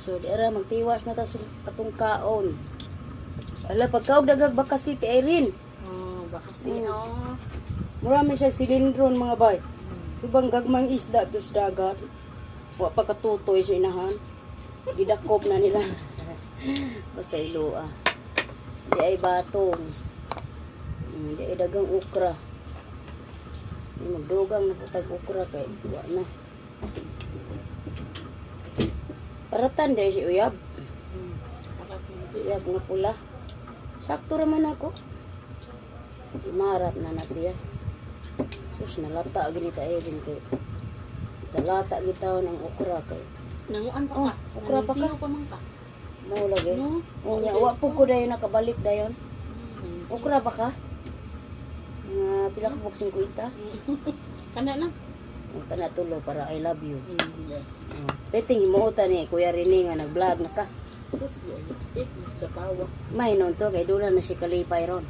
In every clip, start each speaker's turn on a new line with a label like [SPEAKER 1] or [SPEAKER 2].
[SPEAKER 1] So, di ara magtiwas na ta sa atong kaon. Ala, pagkaog dagag baka si Ti Irene.
[SPEAKER 2] Oh, baka si oh.
[SPEAKER 1] Mura man siya silindron, mga bay. Ibang gagmang isda to sa dagat. Wa pa katutoy sa inahan. Gidakop na nila. Basta iloa. Di ay batong. Di ay dagang okra. Di magdugang na putag okra kay wa na. Paratan di si uyab.
[SPEAKER 2] Parat man to.
[SPEAKER 1] Uyab nga pula. Sakto raman ako. Imarat na na siya. Sus, nalata gini tayo din kay. Talata gitaw ng okra kay.
[SPEAKER 2] Nanguan pa
[SPEAKER 1] Oh,
[SPEAKER 2] ka.
[SPEAKER 1] okra pa ka.
[SPEAKER 2] Nansiyo pa man ka.
[SPEAKER 1] Mao lagi.
[SPEAKER 2] No?
[SPEAKER 1] Oh, nya wa po ko dayon nakabalik dayon.
[SPEAKER 2] Nansiyo.
[SPEAKER 1] Okra pa ka? Mga pila ka boxing kuita?
[SPEAKER 2] Kana na.
[SPEAKER 1] Ang kana tulo para I love you.
[SPEAKER 2] Yes.
[SPEAKER 1] Oh. Peting himuota ni Kuya Rene nga nag-vlog na ka.
[SPEAKER 2] Sus, eh, katawa.
[SPEAKER 1] May noon to kay dula na si kalipay ron.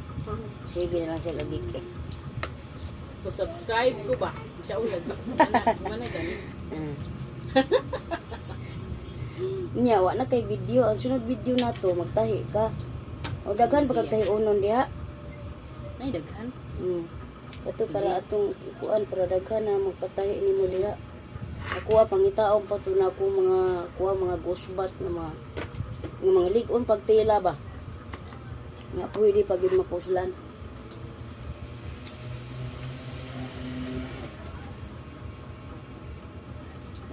[SPEAKER 1] Sige na lang siya gagik.
[SPEAKER 2] Ko subscribe ko ba? Siya ulag. Mana, mana gani.
[SPEAKER 1] Nya wa na kay video. Ang sunod video na to magtahi ka. O daghan pa kag tahi-unon diha.
[SPEAKER 2] Nay daghan.
[SPEAKER 1] Kato para atong ikuan para daghan na magpatahi nimo diha. Ako pangitaon pa to na ako mga kuha mga gusbat na mga nga mga lig-on pagtila ba. Nga pwede pag yun mapuslan.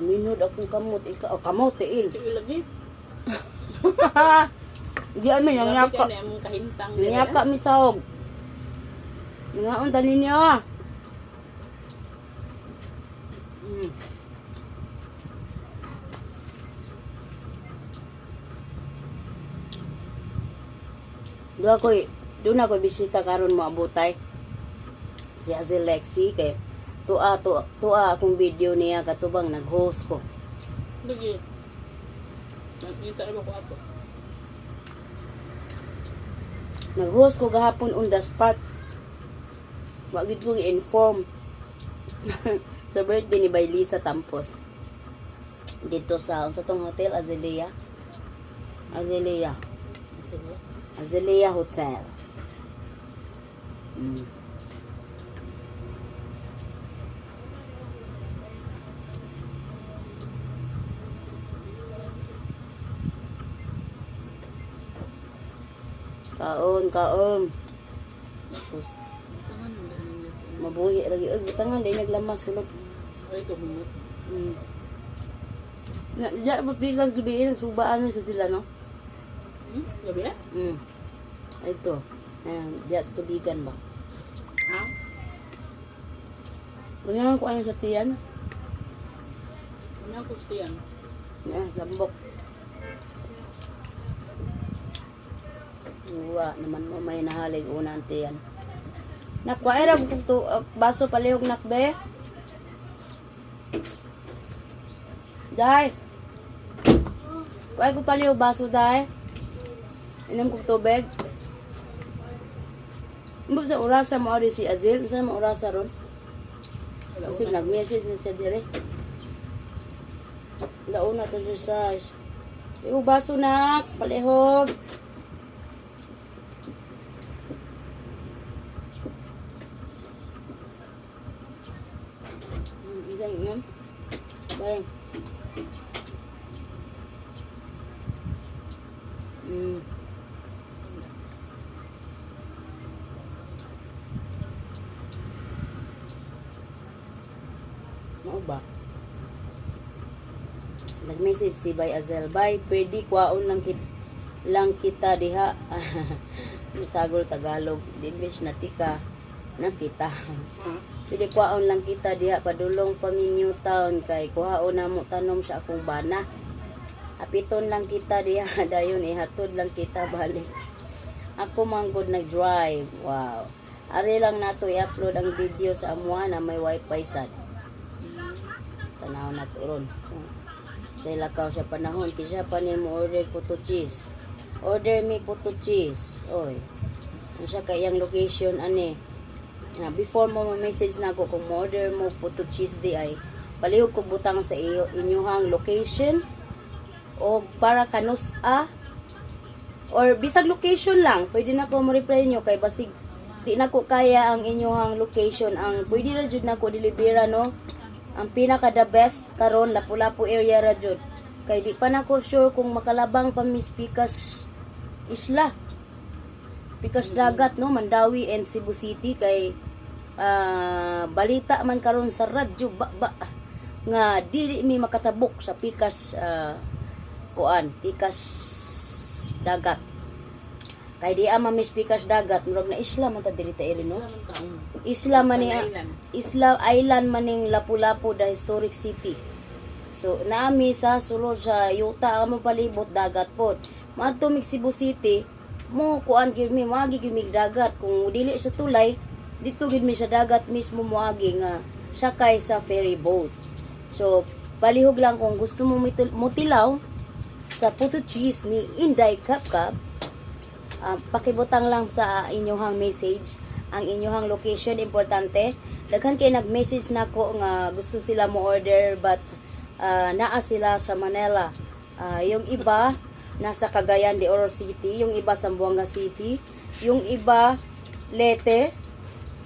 [SPEAKER 1] Minod akong kamot ika oh, kamot tiil.
[SPEAKER 2] Tiil lagi.
[SPEAKER 1] Di ay may
[SPEAKER 2] Grabe
[SPEAKER 1] nangyaka.
[SPEAKER 2] ka na among kahimtang. diri,
[SPEAKER 1] Nangyaka mi sahog. Nangaon ta ninyo ah. Doon ako, doon ako bisita karon mo abutay. Si Hazel Lexi kay tuwa tuwa, tuwa akong video niya katubang nag-host ko.
[SPEAKER 2] ah. Lagi. Nakita na ba ko ato?
[SPEAKER 1] Nag-host ko gahapon on the spot. Wa gid ko i-inform sa birthday ni Bay Lisa Tampos. Dito sa tong hotel Azalea. Azalea.
[SPEAKER 2] Sige.
[SPEAKER 1] Azalea Hotel. Kaon, kaon. Tapos,
[SPEAKER 2] Tangan mo na ninyo.
[SPEAKER 1] mabuhi lagi. Uy, butangan, di naglamas sulod.
[SPEAKER 2] Ay, ito humot.
[SPEAKER 1] Na, diya, mapigang gabi, subaan na sa sila, no?
[SPEAKER 2] Gabi ah?
[SPEAKER 1] Ito. Ayan, diya sa tubigan ba?
[SPEAKER 2] Ah?
[SPEAKER 1] Ganyan ko ano sa tiyan.
[SPEAKER 2] Ano ang gusto yan?
[SPEAKER 1] Yan, lambok. Uwa naman mo may nahalig una ang tiyan. Nakwaira ko to baso palihog nakbe. Day. Kuay ko palihog baso, day. Inom ko tubig. Mo sa orasa mo ari si Azil, unsa mo orasa ron?
[SPEAKER 2] Wala
[SPEAKER 1] Kasi
[SPEAKER 2] una.
[SPEAKER 1] nag-message na siya dire. Launa to siya size. Iu baso nak, palihog. Isang ingam. Bye. Mao ba? Nag-message si Bay Azel, "Bay, pwede kwaon lang kita diha." Misagol Tagalog, English na tika na kita.
[SPEAKER 2] Ha?
[SPEAKER 1] "Pwede kwaon lang kita diha padulong pa mi New Town kay kuhaon na mo tanom sa akong bana. Apiton lang kita diha dayon ihatod lang kita balik. Ako manggod nag-drive." Wow. Ari lang nato i-upload ang video sa amuha na may wifi sad. Tanaw na to ron. Sa ilakaw sa panahon, kisa pa ni mo order puto cheese. Order me puto cheese. Oy. Ano siya kay iyang location ani. Na before mo ma-message na ako kung mo order mo puto cheese di ay palihog kog butang sa iyo inyuhang location. O para kanus-a or bisag location lang, pwede na ko mo reply niyo kay basig di na ko kaya ang inyong location. Ang pwede ra jud nako delivera, no, ang pinaka the best karon, Lapu-Lapu area ra jud, kay di pa nako sure kung makalabang pa Miss Pikas Isla, Pikas Dagat, no, Mandawi and Cebu City, kay balita man karon sa radyo ba, ba nga dili mi makatabok sa Pikas, kuan, Pikas Dagat, kay di ama Miss Pikas Dagat, murag na isla man ta diri ta iri, no?
[SPEAKER 2] Isla man ta.
[SPEAKER 1] Isla man ni
[SPEAKER 2] Island.
[SPEAKER 1] Isla island maning Lapu-Lapu, the historic city. So naami sa sulod sa yuta amo palibot dagat pod. Maadto mig Cebu City, mo kuan gyud mi, moagi gyud mig dagat. Kung dili sa tulay dito gyud mi sa dagat mismo moagi nga sakay sa ferry boat. So palihog lang kung gusto mo mutilaw sa puto cheese ni Inday Kapkap, pakibutang lang sa inyong message ang inyong location, importante. Daghan kay nag-message nako nga gusto sila mo order, but naa sila sa Manila. Yung iba nasa Cagayan de Oro City, yung iba Zamboanga City, yung iba Leyte.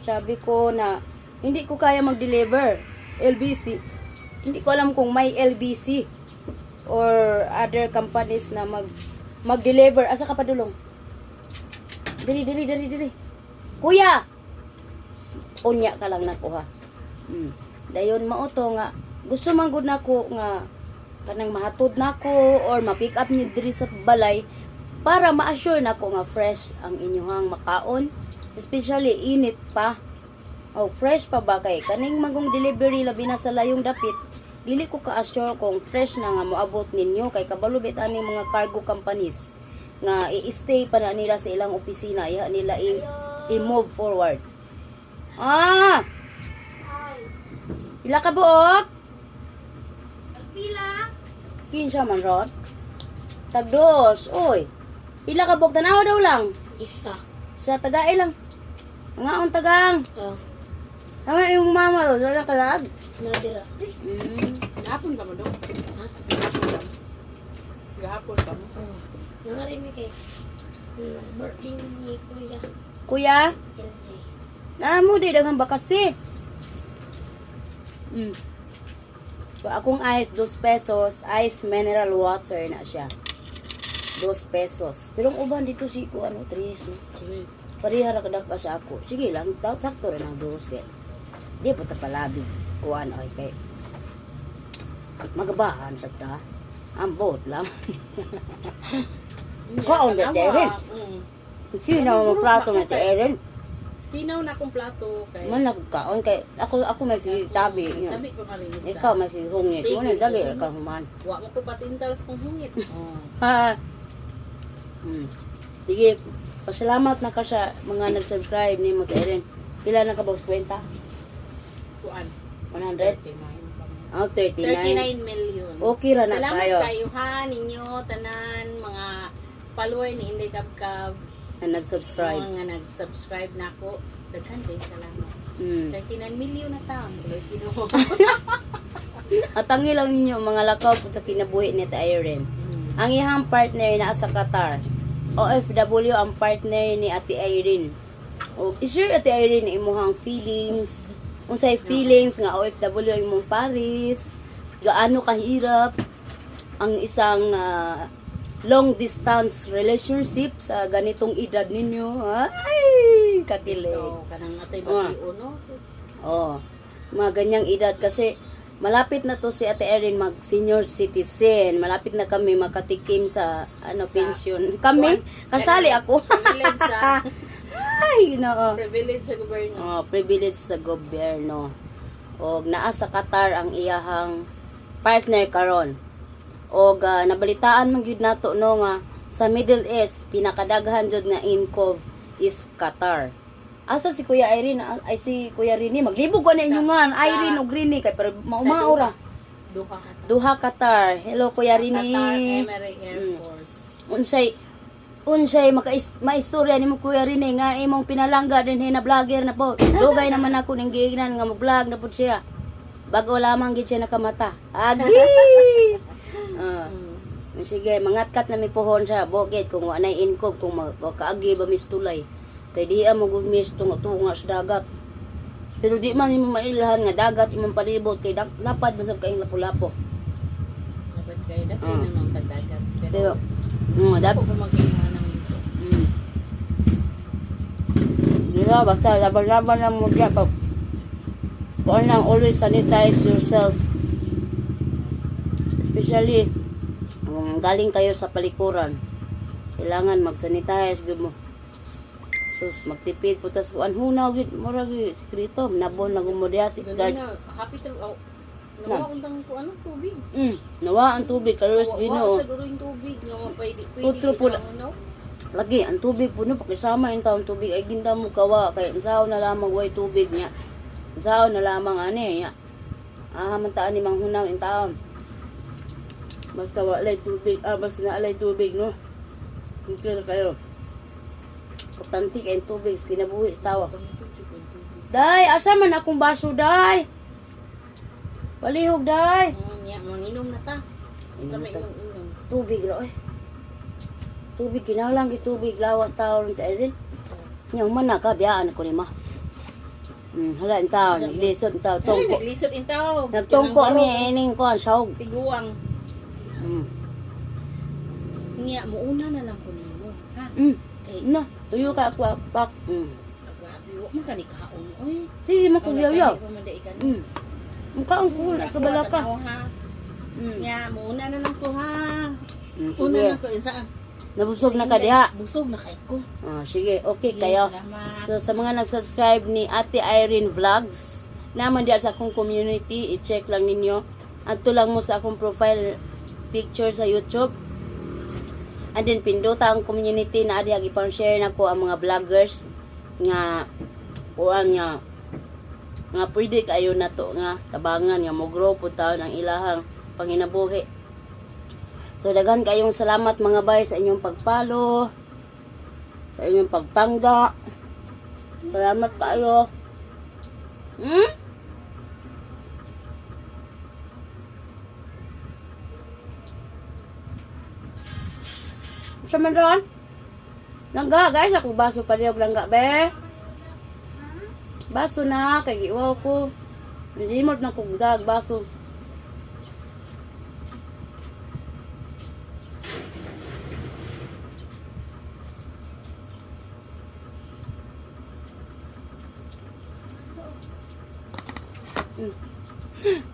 [SPEAKER 1] Sabi ko na hindi ko kaya mag-deliver LBC. Hindi ko alam kung may LBC or other companies na mag-deliver. Asa ka padulong? Diri, diri, diri, diri. Kuya! Unya ka lang nakuha. Dayon mao to nga gusto man gud nako nga kanang mahatod nako or ma-pick up ni diri sa balay para ma-assure nako nga fresh ang inyuhang makaon. Especially init pa. Oh, fresh pa ba kay kaning magong delivery, labi na sa layong dapit, dili ko ka-assure kung fresh na nga moabot ninyo, kay kabalo bit ani mga cargo companies nga i-stay pa na nila sa ilang opisina, iha nila i-move forward. Ah! Ila ka buok?
[SPEAKER 3] Pila?
[SPEAKER 1] Kinsa man ron? Tagdos, oy. Pila ka buok? Tanaw daw lang.
[SPEAKER 3] Isa.
[SPEAKER 1] Sa tagay lang. Mga tagang.
[SPEAKER 3] Oh,
[SPEAKER 1] Tama yung mama ro, wala kalag.
[SPEAKER 3] nadira.
[SPEAKER 2] Gahapon ka mo do?
[SPEAKER 3] Ha?
[SPEAKER 2] Gahapon ka mo? Gahapon ka mo?
[SPEAKER 3] Oh. Nangarin mi kay birthday ni Kuya
[SPEAKER 1] Kuya,
[SPEAKER 3] LG.
[SPEAKER 1] naa mo di daghang bakasi. So, akong ice, 2 pesos. Ice mineral water na siya. 2 pesos. Pero ang uban dito si ko, ano, 3. No?
[SPEAKER 2] Please.
[SPEAKER 1] Pareha ra kadak pa sa ako. Sige lang, sakto rin ang dos din. Di po ta palabi. Kuan ay kay magabahan sa ta. Ambot lang. Kaon na, Darren. Sino ang plato na ti Erin?
[SPEAKER 2] Sinaw na akong plato kay
[SPEAKER 1] Man nagkaon kay ako ako may sige tabi niya.
[SPEAKER 2] Tabi pa marin isa.
[SPEAKER 1] Ikaw may sige hungit.
[SPEAKER 2] Sige.
[SPEAKER 1] Mo dali ka human.
[SPEAKER 2] Wa mo ko patintal sa kong hungit. Oh.
[SPEAKER 1] Ha. Sige, pasalamat na ka sa mga nag-subscribe ni mo Erin. Pila na ka boss kwenta?
[SPEAKER 2] Kuan.
[SPEAKER 1] 100?
[SPEAKER 2] 39 pa mo.
[SPEAKER 1] Ah, 39.
[SPEAKER 2] 39 million.
[SPEAKER 1] Okay ra na
[SPEAKER 2] Salamat
[SPEAKER 1] kayo.
[SPEAKER 2] kayo ha ninyo tanan mga follower ni Inday Kabkab,
[SPEAKER 1] Na nag-subscribe.
[SPEAKER 2] mga nag-subscribe nako. Daghan kay salamat. 39 million na taon. Tuloy Ginoo.
[SPEAKER 1] At ang ilaw ninyo mga lakaw po sa kinabuhi ni Ate Irene. Ang iyang partner na sa Qatar. OFW ang partner ni Ate Irene. O, i-share Ate Irene imuhang feelings. Unsay feelings nga OFW ang imong Paris? Gaano kahirap ang isang long distance relationship sa ganitong edad ninyo? Ay, kakilig.
[SPEAKER 2] So, kanang atay bati uno sus.
[SPEAKER 1] Oh, mga ganyang edad kasi malapit na to si Ate Erin mag senior citizen. Malapit na kami makatikim sa ano, pension. Kami, kasali ako.
[SPEAKER 2] Privilege sa
[SPEAKER 1] Ay, no.
[SPEAKER 2] privilege sa gobyerno.
[SPEAKER 1] Oh, privilege sa gobyerno. Og naa sa Qatar ang iyahang partner karon. Og nabalitaan man gyud nato, no, nga sa Middle East pinakadaghan jud nga income is Qatar. Asa si Kuya Irene? Ay, si Kuya Rini, maglibog ko na inyo nga Irene og Rini kay pero maumao ra.
[SPEAKER 2] Duha Qatar.
[SPEAKER 1] Duha Qatar. Hello, Kuya Rini.
[SPEAKER 2] Qatar Emirates Air Force.
[SPEAKER 1] Unsay maka maistorya nimo, Kuya Rene, nga imong pinalangga din na vlogger na po? Dugay naman ako ning giingnan nga mo-vlog na pud siya. Bago lamang gid siya nakamata. Agi. Ah. Sige, mangatkat na mi pohon sa bukid kung wa nay inkob kung makaagi ba mis tulay. Kay diha mo gud mis tunga-tunga sa dagat. Pero di man nimo mailhan nga dagat imong palibot kay lapad man sab kaayong lapo-lapo.
[SPEAKER 2] Dapat kayo dapit na nung tagdagat.
[SPEAKER 1] Pero
[SPEAKER 2] Pero,
[SPEAKER 1] dapat
[SPEAKER 2] ako pa mag-iha ng dito.
[SPEAKER 1] Dira basta laban-laban lang mo diya pag kuan lang, always sanitize yourself. Especially kung galing kayo sa palikuran. Kailangan mag-sanitize gyud mo. Sus, magtipid po tas kuan hunaw gyud mura gyud sekreto nabon na mo diha si
[SPEAKER 2] Ganun
[SPEAKER 1] guard.
[SPEAKER 2] na, happy to, oh, nawa untang ko ano, tubig.
[SPEAKER 1] Nawa ang tubig kalos
[SPEAKER 2] Wa
[SPEAKER 1] Ginoo.
[SPEAKER 2] sa dulo yung tubig nga pwede pwede
[SPEAKER 1] Utro po
[SPEAKER 2] kita no.
[SPEAKER 1] Lagi ang tubig po no pakisama yung taong tubig ay ginda mo kawa kay unsaon na lamang way tubig niya. Unsaon na lamang ani niya. Ah, man taan ni manghunaw in taon. Basta walay tubig, basta na alay tubig no. Okay na kayo. Importante kay ang tubig sa kinabuhi sa tawa. Day, asa man akong baso, day? Palihog, day.
[SPEAKER 2] Oh, nya manginom na ta.
[SPEAKER 1] Inom
[SPEAKER 2] Sa
[SPEAKER 1] na
[SPEAKER 2] may
[SPEAKER 1] ta.
[SPEAKER 2] imong inom.
[SPEAKER 1] Tubig ra oy. Tubig kinahanglan gyud tubig lawas tawo ron ta Erin. Nya man na ka biyaan ko nima. Hala in taon, naglisod in taon
[SPEAKER 2] Ay,
[SPEAKER 1] tungko.
[SPEAKER 2] naglisod in tao.
[SPEAKER 1] Nagtungko mi ining kuan sahog.
[SPEAKER 2] Tiguang. Nya muuna na lang ko nimo, ha?
[SPEAKER 1] Mm.
[SPEAKER 2] Kay
[SPEAKER 1] Na, tuyo ka ako pak.
[SPEAKER 2] Grabe wa man kani kaon oy.
[SPEAKER 1] Sige man kog yaw.
[SPEAKER 2] Pa man dai kan.
[SPEAKER 1] Mukha ang kulo ka bala ka.
[SPEAKER 2] Ha. Nya muuna na lang ko ha. Una
[SPEAKER 1] Sige.
[SPEAKER 2] lang ko isa.
[SPEAKER 1] Nabusog na ka diha.
[SPEAKER 2] Busog na kay ko.
[SPEAKER 1] Ah, sige, okay kayo.
[SPEAKER 2] Salamat.
[SPEAKER 1] So sa mga nag-subscribe ni Ate Irene Vlogs, naman diya sa akong community, i-check lang ninyo. Adto lang mo sa akong profile picture sa YouTube. And then pindota ang community na adi ipang-share nako ang mga vloggers nga kuan nga nga pwede kayo na to nga tabangan nga mo grow pud taon ang ilahang panginabuhi. So daghan kayong salamat mga bay sa inyong pagpalo, sa inyong pagpangga. Salamat kayo. Hmm? Sa man ron? Langga, guys. Ako baso palihog langga, be. Baso na, kay giiwaw ko. Limot na kong dag, baso.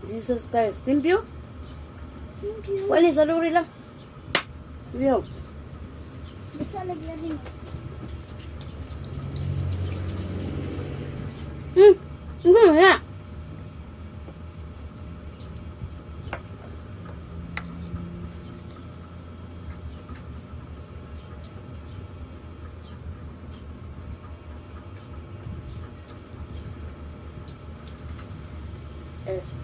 [SPEAKER 1] Jesus Christ. Limpyo?
[SPEAKER 3] Thank you.
[SPEAKER 1] Wala, sa luri lang. Lihog.
[SPEAKER 3] Basta lagyan din.
[SPEAKER 1] Ano na? Eh.